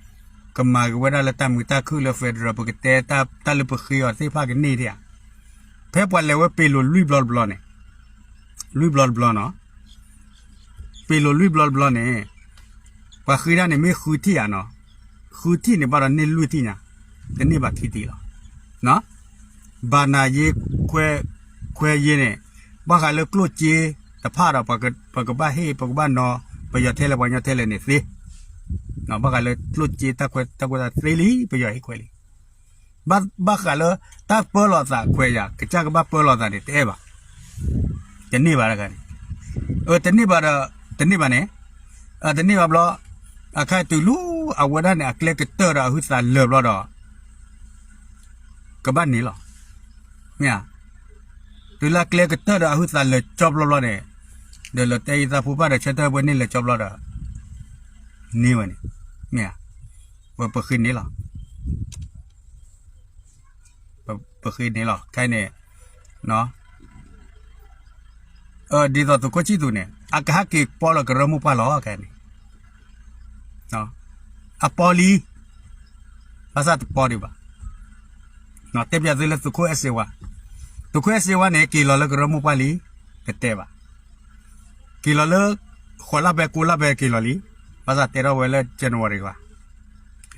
ကမၤက့ၤဝဲဒၣ်လၢတၢ်မုာ်တၢ်ခုၣ်လၢ federal ပကတဲတၢ်လၢပဃ့အီၤသ့ၣ်တဖၣ်ကန့ၢ်ဒံးဧါ. ဖဲပှၤလဲၤဝဲပ့ၤလိာ်လွံၢ်ဘျီတဘျီန့ၣ်, လွံၢ်ဘျီတဘျီနီၤ, ပ့ၤလိာ်လွံၢ်ဘျီတဘျီန့ၣ် ပှၤဃ့ဒၣ်န့ၣ် မ့ၢ်ဃုထံၣ်ဧါနီၤ, ဃုထံၣ်န့ၣ်ဘၣ်ဒီးန့ၢ်လွံၢ်ထံၣ်ညါ, တန့ၢ်ဘၣ်ခံထံၣ်လီၤ. ဘၣ်နၤယ့ ခွဲးယ့န့ၣ်, ဘၣ်ဃးလၢကျိၣ်စ့တဖၣ်ဒီး ပကဘၣ်ဟ့ၣ် ပကဘၣ်နီၤ, ပယီၤထဲလဲၣ်ပှၤကညီထဲလဲၣ်န့ၣ်သ့, ဘၣ်ဃးလၢကျိၣ်စ့တၢ်ခွဲးတၢ်သ့လံ ပယီၤဟ့ၣ်ခွဲးလံ. ဘၣ်ဃးလၢတၢ်ပၢလီၤသးခွဲးယာ် ကစၢ်ကဘၣ်ပၢလီၤသးန့ၣ် တအဲၣ်ဘၣ်, တန့ၢ်ဘၣ်တခါန့ၣ်, တန့ၢ်ဘၣ်ဒီး တန့ၢ်ဘၣ်န့ၣ်, တန့ၢ်ဘၣ်ဘျီ, အခါတုၤလၢအဝဲဒၣ်န့ၣ် အကျဲကတၢၢ်ဒီးအဟုသးလၢာ်ဘျီဒီး ကဘၣ်န့ၢ်လီၤ. မ့ၢ်ဧါ, တုၤလၢအကျဲကတၢၢ်ဒီးအဟုသးလၢာ်ကၠီဘျီဘျီန့ၣ်, ဒီးလၢတဲအံသၣ်ဖိဘၣ်ဒီး ဆၢထၢၣ်ဝဲန့ၢ်လၢာ်ကၠီဘျီဒီး န့ၢ်ဝဲန့ၣ်, မ့ၢ်ဧါ, ပဃ့န့ၢ်လီၤ. ပဃ့န့ၢ်လီၤ ခဲအံၤန့ၣ်, ဒ်သိးသုးခိၣ်ဆံၣ်သူးန့ၣ် အကဟဲက့ၤပီလၢကရၢမိၢ်ပှၢ်လီၤ ခဲအံၤန့ၣ်, အပီလံ, ဘၣ်ဆၣ်တပီဒံးဘၣ်. တဲပျးသုလၢသုးခိၣ်အဲၣ်စ့ဝါ, သုးခိၣ်အဲၣ်စ့ဝါန့ၣ် က့ၤလီၤလၢကရၢမိၢ်ပှၢ်လံ, တတဲဘၣ်. က့ၤလီၤလၢ ဃိးလါဖဲ ကိးလါဖဲက့ၤလီၤလံ, ဘၣ်ဆၣ်တဲထီၣ်ဝဲလၢ January ဂီၤ,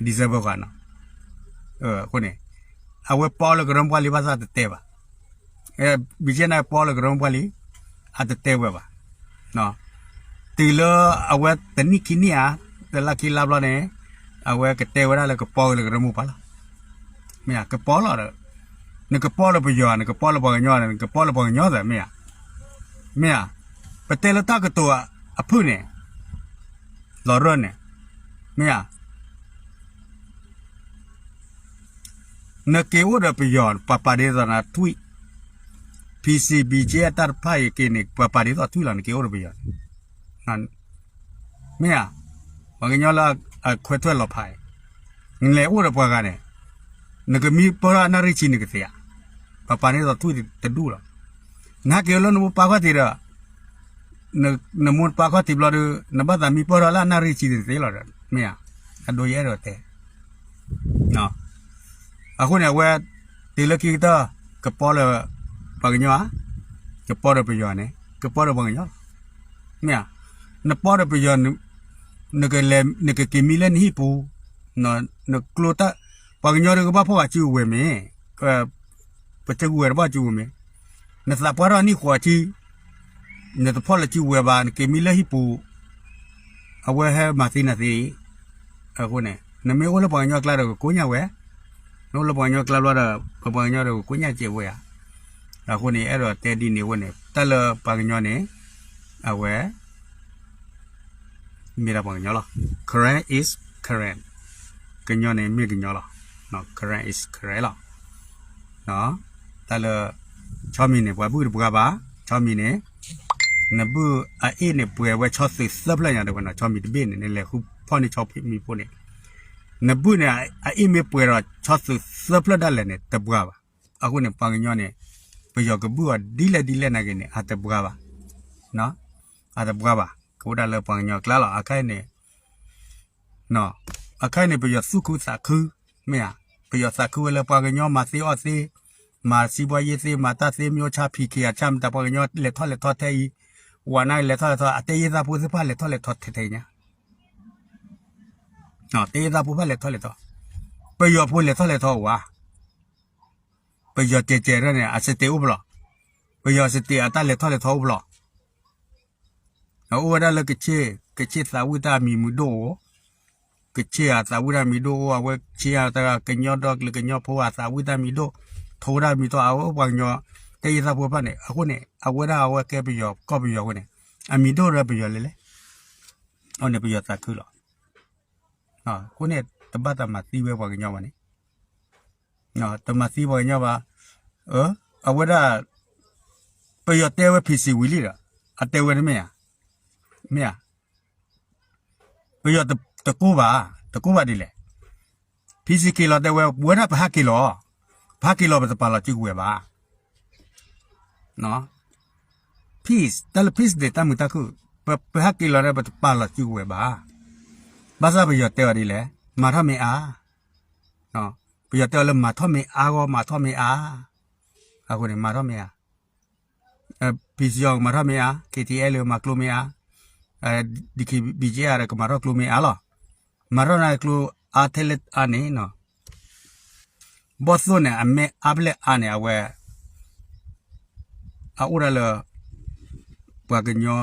December ဂီၤနီၤ, အဃိန့ၣ် အဝဲပီလၢကရၢမိၢ်ပှၢ်လံ ဘၣ်ဆၣ်တတဲဘၣ်. ဘံၣ်ကဲန့ၣ်ပီလၢကရၢမိၢ်ပှၢ်လံ, အတတဲဝဲဘၣ်. တုၤလၢအဝဲတနံၣ်ခံနံၣ်ဧါ, တလါခံလါဘျီန့ၣ်, အဝဲကတဲဝဲဒၣ်လၢကပီလၢကရၢမိၢ်ပှၢ်လီၤ. မ့ၢ်ဧါ, ကပီလီၤဒီး, နကပီလၢပယီၤ, နကပီလၢပှၤကညီ, နကပီလၢပှၤကညီသ့, မ့ၢ်ဧါ, မ့ၢ်ဧါ, ပတဲလၢတၢ်ကတိၤအဖုၣ်န့ၣ်, လီၤရၢၢ်န့ၣ်, မ့ၢ်ဧါ နက့ၤအိၣ်ဒီးပယီၤ ပှၤပာ်ဒ်သိးနထွံၣ်, P C B J အတၢ်တဖၣ်အံၤက့ၤန့ၣ် ပှၤပာ်ဒ်သိးထွံၣ်လီၤ နက့ၤအိၣ်ဒီးပယီၤ, မ့ၢ်ဧါ, ပှၤကညီလၢအခွဲးထွဲလီၤဖးအံၤ, နလဲၤအိၣ်ဒီးပှၤဂၤန့ၣ်, နကမံပၢၢ်ထီၣ်အနၣ်ရံၣ်ဆံနကသ့ဧါ, ပှၤပာ်ဒ်သိးထွံၣ်တဒူၣ်လီၤ, နဟဲက့ၤအိၣ်လၢနမိၢ်ပၢ်ခီၣ်ထံးဒီး နမိၢ်ပၢ်ခီၣ်ထံးဘျီဒီး နဘၣ်သးမံပၢၢ်ထီၣ်လၢအနၣ်ရံၣ်ဆံန့ၣ်သ့လီၤဒီး မ့ၢ်ဧါ, အဒိယအဲၣ်ဒိးတဲ, အဃိန့ၣ် အဝဲ တုၤလၢခံကတၢၢ် ကပီလၢ ပှၤကညီဧါ, ကပီဒီးပယီၤန့ၣ် ကပီဒီးပှၤကညီလီၤ, မ့ၢ်ဧါ, နပီဒီးပယီၤ နကလဲၤ နကက့ၤမံလၢနဟံၣ်ပူၤ, နကျိတၢ်, ပှၤကညီဒီးကဘၣ်ဖီၣ်ဃာ်စုကဝဲၤမ့ၢ် ပစုကဝဲၤတဘၣ်စုကဝဲၤမ့ၢ်, နသးပှၢ်ထီၣ်နံၣ်ဃိးဆံ, နတဖီၣ်လၢစုကဝဲၤဘၣ် နက့ၤမံလၢဟံၣ်ပူၤ, အဝဲဟဲမၤသံနၤသ့, အဃိန့ၣ် နမ့ၢ်အိၣ်လၢပှၤကညီအကျါဒီးကကိညၢ်ဝဲ, နအိၣ်လၢပှၤကညီအကျါဘျီဒီး ပပှၤကညီဒီးကကိညၢ်စဲးဝဲဧါ, အဃိန့ၣ် အဲၣ်ဒိးတဲဒ်န့ၣ်အဃိန့ၣ် တၢ်လၢပှၤကညီန့ၣ် အဝဲ မ့ၢ်ဒၣ်ပှၤကညီလီၤ, Karen is Karen, ကညီန့ၣ်မ့ၢ်ကညီလီၤ, Karen is Karen လီၤ, တၢ်လၢ ဆီမံၤန့ၣ် ပှၤဘုၣ်တပှၢ်ဘၣ်, ဆီမံၤန့ၣ် နဘုၣ်အအ့ၣ်န့ၣ်ပှဲၤဝဲဆီသုးသၢဖျၢၣ်ညါတဝဲနီၤ, ဆီမံၤတဘ့ၣ်န့ၣ် နလဲၤဃုဖီၣ်န့ၢ်ဆီမံၤဖိန့ၣ်, နဘုၣ်န့ၣ် အအ့ၣ်မ့ၢ်ပှဲၤဒီးဆီသုးသၢဖျၢၣ်ဒၣ်လဲာ်န့ၣ် တပှၢ်ဘၣ်, အဃိန့ၣ် ပှၤကညီန့ၣ် ပယီၤကဘုၣ်အီၤဒ်လဲၣ်ဒ်လဲၣ်နာ်က့န့ၣ် အတပှၢ်ဘၣ်, အတပှၢ်ဘၣ်, ကအိၣ်ဒၣ်လၢပှၤကညီအကျါလီၤ, အခါအံၤန့ၣ် အခါအံၤန့ၣ် ပယီၤသူၣ်ခုသးခု, မ့ၢ်ဧါ, ပယီၤသးခုဝဲလၢပှၤကညီမၤသ့အီၣ်သ့, မၤစံးဘှါယ့သ့, မၤတၢ်သ့ မျိုးခြား ဖံးခ့ အဆၣ်မတၤ ပှၤကညီလဲၤထီၣ်လဲၤထီထဲအံၤ, ဝၤနၢ်လဲၤထီၣ်လဲၤထီ, အတဲယ့သၣ်ဖိသ့ၣ်တဖၣ်လဲၤထီၣ်လဲၤထီထဲထဲညါ, တဲယ့သၣ်ဖိတဖၣ်လဲၤထီၣ်လဲၤထီ, ပယီၤဖိလဲၤထီၣ်လဲၤထီဝဲ, ပယီၤကဲးကဲးရၢၢ်န့ၣ် အစတ့းအိၣ်ဖဲလဲၣ်, ပယီၤစတ့းအတၢ်လဲၤထီၣ်လဲၤထီအိၣ်ဖဲလဲၣ်, အိၣ်ဝဲဒၣ်လၢကဆ့ၣ် ကဆ့ၣ်သးဝံၣ်တၢ်မံၤမုာ်ဒိၣ်အိၣ်, ကဆ့ၣ်အသးဝံၣ်တၢ်မံၤဒိၣ်အိၣ်, အဝဲဆ့ၣ်အတၢ်ကညီဒီကလုာ်ကညီဖိအသးဝံၣ်တၢ်မံၤဒိၣ်, ထိတၢ်မံၤထီၣ် အဝဲပှၤကညီ တၢ်ယံသၣ်ဖိတဖၣ်န့ၣ် အဃိန့ၣ် အဝဲဒၣ်အဝဲကဲပယီၤ ကီၢ်ပယီၤအဃိန့ၣ် အမံၤဒိၣ်ဒီးပယီၤလဲၤလဲၣ်, အဃိန့ၣ်ပယီၤသးခုလီၤ. အဃိန့ၣ် တဘၣ်တၢ်မၤသံဝဲပှၤကညီဘၣ်န့ၣ် တမၤသံပှၤကညီဘၣ်. အဝဲဒၣ် ပယီၤတဲဝဲ ဖံစံး ဝံၤလံဒီး အတဲဝဲတမ့ၢ်ဧါ, မ့ၢ်ဧါ. ပယီၤတကိၢ်ဘၣ်, တကိၢ်ဘၣ်ဒ်လဲၣ်. ဖံစံး က့ၤလီၤတဲဝဲ ပဝဲဒၣ်ပဟးက့ၤလီၤ, ပဟးက့ၤလီၤ ပတပာ်လီၤစုကဝဲၤဘၣ်. Peace တၢ်လၢ peace န့ၣ် တၢ်မုာ်တၢ်ခုၣ်, ပဟးက့ၤလီၤဒီး ပတပာ်လီၤစုကဝဲၤဘၣ်. ဘၣ်ဆၣ်ပယီၤတဲအီၤဒ်လဲၣ်, မၤထီၣ်မ့ၢ်အါ, ပယီၤတဲအီၤလၢမၤထီၣ်မ့ၢ်အါဂီၢ် မၤထီၣ်မ့ၢ်အါ, အဃိန့ၣ် မၤထီၣ်မ့ၢ်အါ, ဖံစံး ကမၤထီၣ်မ့ၢ်အါ, က့ၤထံအဲလၢမၤကျိမ့ၢ်အါ, ဒံခံ ဘံကဲအါဒီး ကမၤထီၣ်ကျိမ့ၢ်အါလီၤ. မၤထီၣ်န့ၣ်ကျိအါထဲလဲၣ်အါန့ၣ် ဘီၣ်သိၣ်န့ၣ် အမ့ၢ်အါဖဲလဲၣ်အါန့ၣ် အဝဲ အအိၣ်ဒၣ်လၢ ပှၤကညီ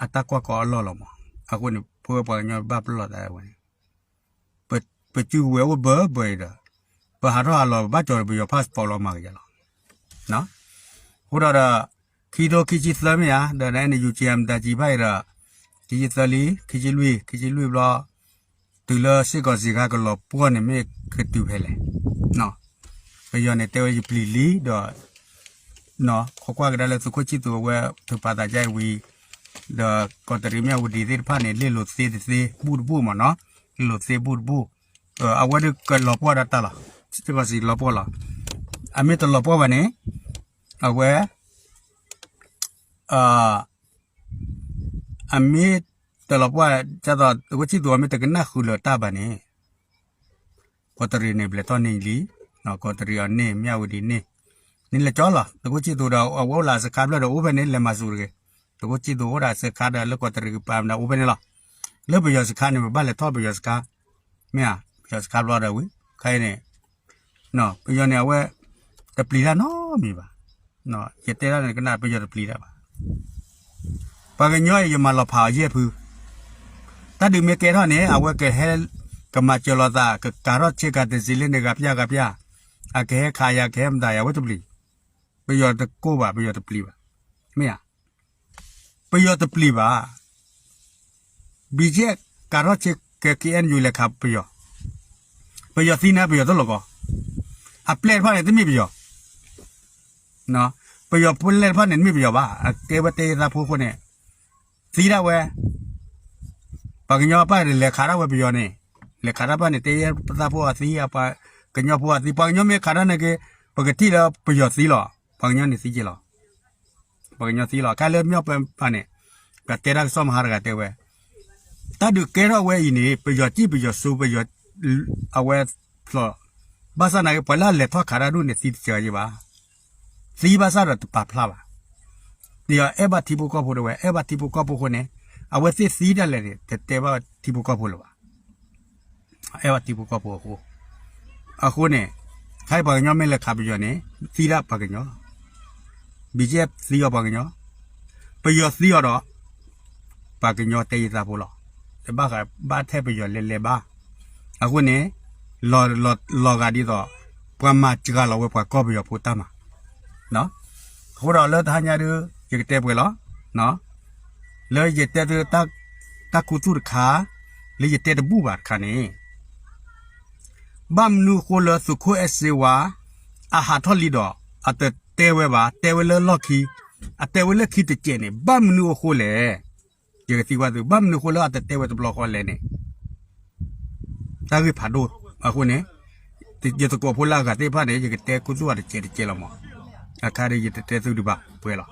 အတၢ်ကွၢ်ကီအလီၢ်လီၤမး. အဃိန့ၣ် ဖိဝဲပှၤကညီဘၣ်ပလီၢ်သးဝဲန့ၣ် ပစုကဝဲၤအိၣ်ဘၢဘၢအံၤဒီး ပဟးထီၣ်ဟးလီၤ ပဘၣ်ကၠီၤဒီးပယီၤ passport လီၤမၤကယၤလီၤ. အဃိဒီး ခံထိခံဆံသၢမ့ၢ်ဧါ, ဒီးန NUG မတၤကံၤဖၣ်အံၤဒီး ခံဆံသၢလံ, ခံဆံလွံၢ်, ခံဆံလွံၢ်ဘျီ တုၤလၢစ့ၢ်ကီးစ့ၢ်ကါကလီၤပှီၢ်န့ၣ် မ့ၢ်ကတုၤဖဲလဲၣ်. ပယီၤန့ၣ်တဲဝဲယပျံၤလံဒီး ခိးကွၢ်ကဒါလၢသုးခိၣ်ဆံၣ်သူးအဝဲထုးဖးသးဒ်အံၤဝံၤ ဒီးကီးတရံးမၠၣ်ဝတံၤသ့ၣ်တဖၣ်န့ၣ် လ့ၣ်လိၤသ့တသ့ ဘူၣ်တဘူၣ်မးနီၤ, လ့ၣ်လိၤသ့ဘူၣ်တဘူၣ်, အဝဲဒၣ်ကလီၤပှီၢ်ဒၣ်တၢ်လီၤ, စ့ၢ်ကီးစ့ၢ်ကီးလီၤပှီၢ်လီၤ. အမ့ၢ်တလီၤပှီၢ်ဘၣ်န့ၣ် အဝဲ အမ့ၢ်တလီၤပှီၢ် ဒ်သိးသုးခိၣ်ဆံၣ်သူးအမ့ၢ်တကနၣ်ဃုာ်လၢၤတၢ်ဘၣ်န့ၣ် ကီးတရံးန့ၣ် ဘျဲးထီၣ်န့ၢ်လံ, ကီးတရံးအီၤန့ၢ် မၠၣ်ဝတံၤန့ၢ်, န့ၣ်လဲၤကၠီလီၤ. သုးခိၣ်ဆံၣ်သူးဒီး အဝဲအိၣ်လၢအစခါဖျၢၣ်ဒီးအိၣ်ဖဲန့ၣ် လဲၤမၤစူၤတဂ့ၤ. သုးခိၣ်ဆံၣ်သူးအိၣ်ဒီးအစခါဒီးလၢကီးတရံးကပၤမတၤအိၣ်ဖဲန့ၣ်လီၤ. လၢပယီၤစခါန့ၣ် ပဘၣ်လဲၤထီၣ်ပယီၤစခါ, မ့ၢ်ဧါ, ပယီၤစခါဘျီဒီးဝံၤ ခဲအံၤန့ၣ် ပယီၤန့ၣ် အဝဲ တပျံၤတၢ်နီတမံၤဘၣ်. ယတဲဒၣ်န့ၣ်ကနၣ် ပယီၤတပျံၤတၢ်ဘၣ်. ပှၤကညီအံၤ ယမၤလီၤဖးအီၤယဲၢ်ဖု, တၢ်ဒုးမ့ၢ်ကဲထီၣ်န့ၣ် အဝဲကဟဲ ကမၤစၢၤလိာ်သး ကကၤထီၣ်ဆ့ကၤတစ့လၢန့ၣ် ဂၤပျၢ်ဂၤပျၢ်, အကဟဲခးယၤ ကဟဲမတၤယၤ အဝဲတပျံၤ, ပယီၤတကိၢ်ဘၣ် ပယီၤတပျံၤဘၣ်, မ့ၢ်ဧါ. ပယီၤတပျံၤဘၣ်. ဘံၣ်ကဲ ကၤထီၣ်ဆ့ကၤ KNU လဲၤခးပယီၤ, ပယီၤသံန့ၣ် ပယီၤတလီၢ်ကီ, အပျဲၢ်တဖၣ်န့ၣ် တမ့ၢ်ပယီၤ, ပယီၤဖိလဲၢ်တဖၣ်န့ၣ် တမ့ၢ်ပယီၤဘၣ်, အကဲဝဲတဲယသးဖိအဃိန့ၣ် သံဒၣ်ဝဲ, ပှၤကညီဘၣ်လဲၤခးဒၣ်ဝဲပယီၤန့ၣ်, လဲၤခးတၢ်ဘၣ်န့ၣ် တဲယသးဖိအသံ, ပှၤကညီဖိအသံ, ပှၤကညီမ့ၢ်ခးတၢ်န့ၣ်က့ၤ ပကထံၣ်လၢပယီၤသံလီၤ, ပှၤကညီန့ၣ်သံက့ၤလီၤ. ပှၤကညီသံလီၤ. ခဲလၢမ့ၢ်ပှၤန့ၣ် ပတဲတၢ်ကစီၣ်မဟါတဂၤတဲဝဲ, တၢ်ဒုးကဲထီၣ်ဝဲအံၤန့ၣ် ပယီၤစံၣ်ပယီၤစိ ပယီၤ အဝဲဖျိး, ဘၣ်ဆၣ်နာ်က့ ပှၤလၢအလဲၤထီၣ်ခးတၢ်ဒိၣ်န့ၣ် သံတစဲးအီၤယဲၢ်ဘၣ်. သံဘၣ်ဆၣ်ဒီးတပာ်ဖျါဘၣ်. ဒီးအဲၣ်ဘၣ်ထံဖိကီၢ်ဖိတဲဝဲ, အဲၣ်ဘၣ်ထံဖိကီၢ်ဖိအဃိန့ၣ် အဝဲသ့ၣ်သံဒၣ်လဲာ်န့ၣ် တတဲဘၣ်ထံဖိကီၢ်ဖိလၢၤဘၣ်. အဲၣ်ဘၣ်ထံဖိကီၢ်ဖိအဃိ, အဃိန့ၣ် ခဲအံၤပှၤကညီမ့ၢ်လဲၤခးပယီၤန့ၣ် သံဒၣ်ပှၤကညီလီၤ. ဘံၣ်ကဲသံအီၤပှၤကညီ, ပယီၤသံအီၤဒီး ပှၤကညီတဲယသးဖိလီၤ. တဘၣ်ဃးဘၣ်ထဲပယီၤလဲၤလဲၤဘၣ်. အဃိန့ၣ် လီၤဂာ်ဒ်သိး ပှၤမၤစှၤလီၤဝဲပှၤကီၢ်ပယီၤဖိတၢ်မၤ အဃိဒီးလၢတဟါညါဒုး ယကတဲပှဲၤလီၤ. လၢယတဲသု တၢ်ခူသူၣ်တခါ လၢယတဲတဘူၣ်ဘၣ်တခါန့ၣ် ဘၣ်မနုၤအဃိလၢသုးခိၣ်အဲၣ်စ့ဝါ အဟးထီၣ်လံဒီး အတတဲဝဲဘၣ်, တဲဝဲလၢလီၢ်ခံ, အတဲဝဲလၢခံတစဲးန့ၣ် ဘၣ်မနုၤအဃိလဲၣ်. ယကသံကွၢ်သု ဘၣ်မနုၤအဃိလၢအတတဲဝဲတဘျီဃီလဲၣ်န့ၣ် တၢ်ဂ့ၢ်ဖးဒိၣ်. အဃိန့ၣ် ယသကိးဖိလၢအဂၤသ့ၣ်တဖၣ်န့ၣ် ယကတဲခူသူၣ်အီၤတစဲးတစဲးလီၤမး. အခါဒီးယတတဲသုဒံးဘၣ် ပှဲၤလီၤ.